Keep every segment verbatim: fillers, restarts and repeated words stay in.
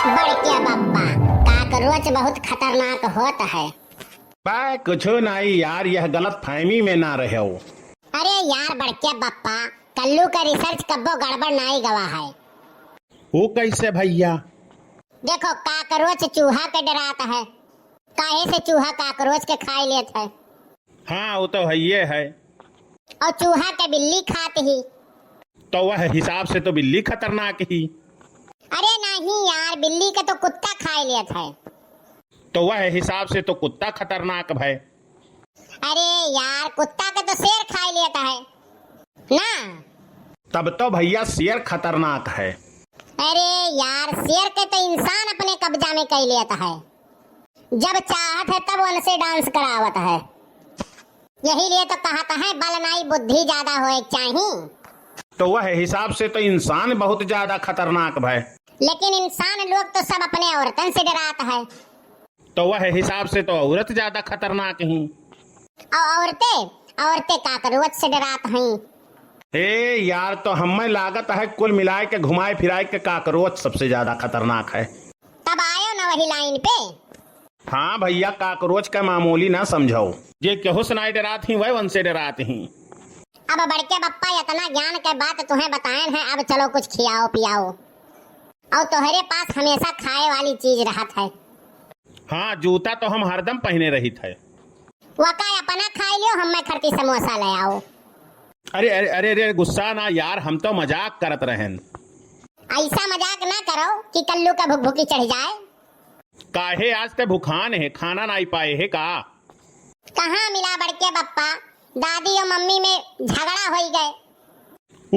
बड़के बप्पा, काकरोच बहुत खतरनाक होत है। बे, कुछो नाई यार, यह गलत फहमी में ना रहो। अरे यार बड़के बप्पा, कल्लू का research कब्बो गड़बड़ नाई गवा है। वो कैसे भैया? देखो, काकरोच चूहा के डरात है, काहे से चूहा काकरोच के खाई लेत है। हाँ, वो तो हइये है। और चूहा के बिल्ली खात ही। तो वह हिसाब से तो बिल्ली खतरनाक ही। अरे नहीं यार, बिल्ली के तो कुत्ता खाई लेत है। तो वह हिसाब से तो कुत्ता खतरनाक भय। अरे यार, कुत्ता के तो शेर खाई लेत है ना। तब तो भैया शेर खतरनाक है। अरे यार, शेर के तो इंसान अपने कब्जा में कई लेत है। जब चाहत है तब उनसे dance करावत है। यही लिए तो कहत है बल नाई बुद्धि ज्यादा होए के चाही। तो वह हिसाब से तो इंसान बहुत ज्यादा खतरनाक भय। लेकिन इंसान लोग तो सब अपने औरतन से डरात है। तो वह हिसाब से तो औरत ज्यादा खतरनाक ही। और औरतें, औरतें काकरोच से डरात हैं। ए यार, तो हमें लागत है कुल मिलाए के घुमाए फिराए के काकरोच सबसे ज्यादा खतरनाक है। तब आयो ना वही line पे। हाँ भैया, काकरोच का मामूली ना समझो। जे केहू से नाई डरात ही, वह उनसे डरात ही। अब बड़के बप्पा इतना ज्ञान के बात तुम्हें बताएन है, अब चलो कुछ खियाओ पियाओ। और तोहरे पास हमेशा खाए वाली चीज रहत है। हाँ, जूता तो हम हरदम पहने रहित है। वका अपना खाई लियो, हमें खरती समोसा ले आओ। अरे, अरे, अरे, अरे, गुस्सा ना यार, हम तो मजाक करत रहेन। ऐसा मजाक ना करो कि कल्लू का भुकभुकी चढ़ जाए। काहे आज ते भुखान है, खाना नाई पाए है का? कहाँ मिला बड़के बप्पा, दादी और मम्मी में झगड़ा होई गए।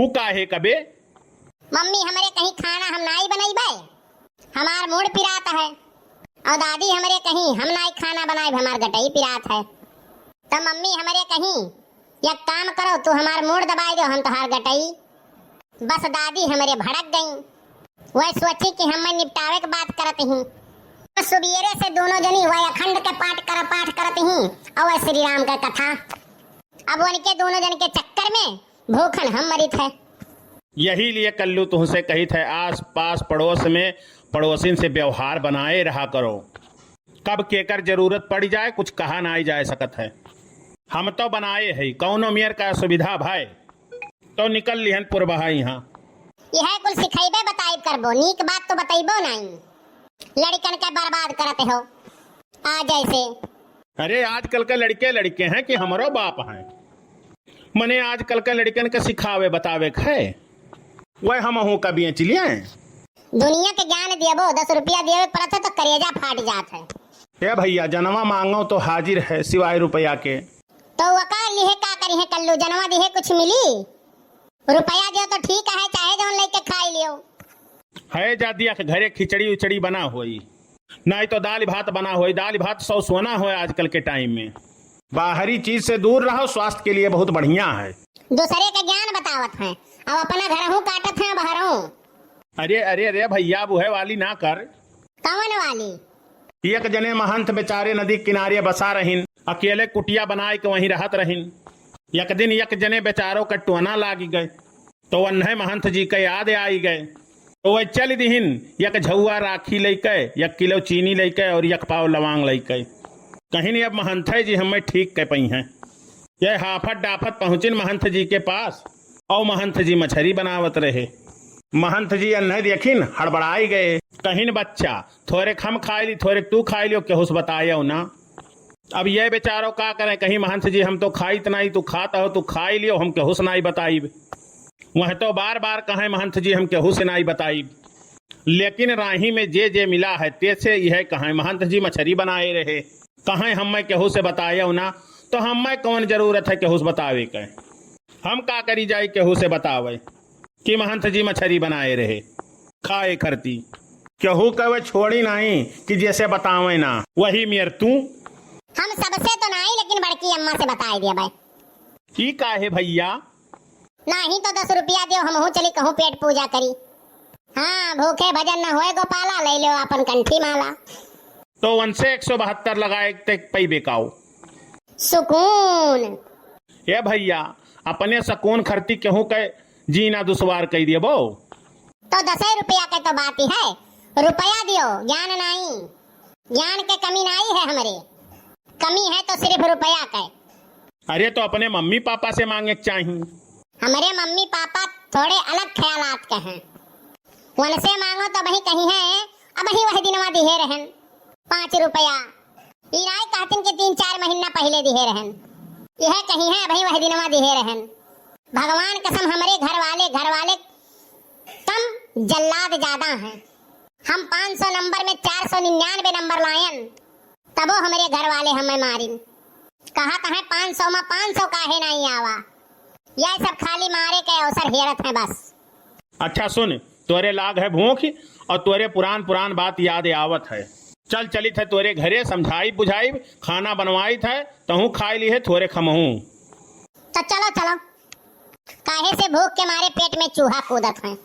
ऊ काहे कबे? मम्मी हमरे कहीं खाना हम नाई बनइबे, हमार मूड़ पिरात है। और दादी हमरे कहीं हम नाई खाना बनाइब, हमार गटई पिरात है। तब मम्मी हमरे कहीं, "एक काम करो, तू हमार मूड़ दबाई दो, हम तोहार गटई।" बस दादी हमरे भड़क गई। वह सोची कि हमें निपटावे के बात करत ही। तो सुबेरे से दोनों जनी वह अखंड के पाठ कर, पाठ करत ही और वह श्री राम का कथा। अब उनके दोनों जन के चक्कर में भूखन हम मरित है। यही लिए कल्लू तुहसे कहित है, आस पास पड़ोस में पड़ोसिन से व्यवहार बनाए रहा करो। कब केकर जरूरत पड़ जाए, कुछ कहा नाई जाए सकत है। हम तो बनाए है, कौनो मेर का असुविधा भय तो निकल लिहन पुरबहा यहाँ। यह कुल सिखैबे बताइब करबो, नीक बात तो बतैबो नाई। लड़कन के बर्बाद करत हो आ जैसे। अरे आजकल के लड़के लड़के हैं कि हमरो बाप हैं। मने आजकल के लड़कन के सिखावे बतावे के है। वह हमहू का बेच लिए। दुनिया के ज्ञान दियबो, दस रुपया दिए पड़त है तो करेजा फाट जात है। ए भैया, जनवा मांगो तो हाजिर है सिवाय रुपया के। तो वका लिहे का करी है कल्लू, जनवा दिहे कुछ मिली? रुपया दियो तो ठीक है, चाहे जौन लेके खाई लियो। है जा दिया के घरे खिचड़ी उचड़ी बना होई, नाई तो दाल भात बना होई। दाल भात सौ सोना होए आजकल के time में। बाहरी चीज से दूर रहो, स्वास्थ्य के लिए बहुत बढ़िया है। दूसरे के ज्ञान बतावत हैं, अब अपना घरहू काटत हैं बहरहू। अरे, अरे, अरे भैया, बुहे वाली ना कर। कवन वाली? एक जने महंत बेचारे नदी किनारे बसा रहिन, अकेले कुटिया बनाए के वहीं रहत रहिन। एक दिन एक जने बेचारो के टोना लागी गए, तो वन्हे महंत जी के याद आई गए। तो वह चल दिहिन, एक झउआ राखी लइके, एक किलो चीनी लइके और एक पाव लवांग लइके। कहिन, "अब महंथे जी हमें ठीक कह पई हैं।" यह हाफत डाफत पहुँचिन महंथ जी के पास, और महंथ जी मछरी बनावत रहे। महंथ जी अन्हे देखिन, हड़बड़ाई गए। कहिन, "बच्चा, थोरेक हम खाई ली, थोरेक तू खाई लियो, केहू से बतायो ना।" अब ये बेचारो का करें, कहीं, "महंथ जी, हम तो खाइत नाई, तू खात हो, तू खाई लियो, हम केहू से नाई बताइब।" वह तो बार बार कहें, "महंथ जी, हम केहू से नाई बताइब।" लेकिन राही में जे जे मिला है, तेसे यह कहें, "महंथ जी मछरी बनाए रहे।" कहें, "हमें केहू से बतायो ना, तो हमें कौन जरूरत है केहू से बतावे के? हम का करी जाई केहू से बतावे कि महंथ जी मछरी बनाए रहे, खाए खरती?" केहू के वह छोड़ी नाई कि जैसे बतावे ना, वही मेर तू। हम सबसे तो नाई, लेकिन बड़की अम्मा से बताए दिया भाई। ई काहे भैया? नाही तो दस रुपया दियो, हमहू चली कहूँ पेट पूजा करी। हाँ, भूखे भजन न होए गोपाला, ले लो आपन कंठी माला। तो उनसे एक सौ बहत्तर लगाए ते पइबे काऊ। सुकून। ए भैया, अपने सुकून खरती केहू के जीना दुश्वार कई देबो। तो दसे रुपया के तो बात ही है, रुपया दियो, ज्ञान नाई। ज्ञान के कमी नाई है हमरे, कमी है तो सिर्फ रुपया के। अरे तो अपने मम्मी पापा से मांगे के चाही। हमरे मम्मी पापा थोड़े अलग ख्यालात के हैं, उनसे मांगो तो अबहीं कहिहैं, अबहीं वह दिनवा दिहे रहन पाँच रुपया। ई नाई कहतिन कि तीन चार महीना पहिले दिहे रहन, यह कहिहैं अबहीं वह दिनवा दिहे रहन। भगवान कसम हमरे घर वाले, घर वाले कम, जल्लाद ज्यादा हैं। हम पाँच सौ नंबर में चार सौ निन्यानवे नंबर लायन, तबो हमरे घर वाले हमें मारिन। कहत हैं पाँच सौ में पाँच सौ काहे नाई आवा? यह सब खाली मारे के अवसर हेरत हैं बस। अच्छा सुन, तोरे लाग है भूख और तोरे पुरान पुरान बात याद आवत है। चल चलित है तोरे घरे, समझाइब बुझाइब, खाना बनवाइत है, तहूँ खाइ लिहे थोरे खमहूँ। तो चलो चलो, काहे से भूख के मारे पेट में चूहा कूदत हैं।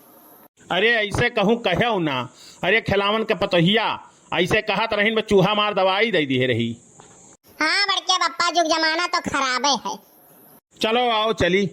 अरे ऐसे कहूँ कहेउ ना, अरे खेलावन के पतोहिया ऐसे कहत रहिन, बस चूहा मार दवाई दइ दिहे रही। हाँ बड़के बप्पा, जुग जमाना तो खराबे है। चलो आओ चली।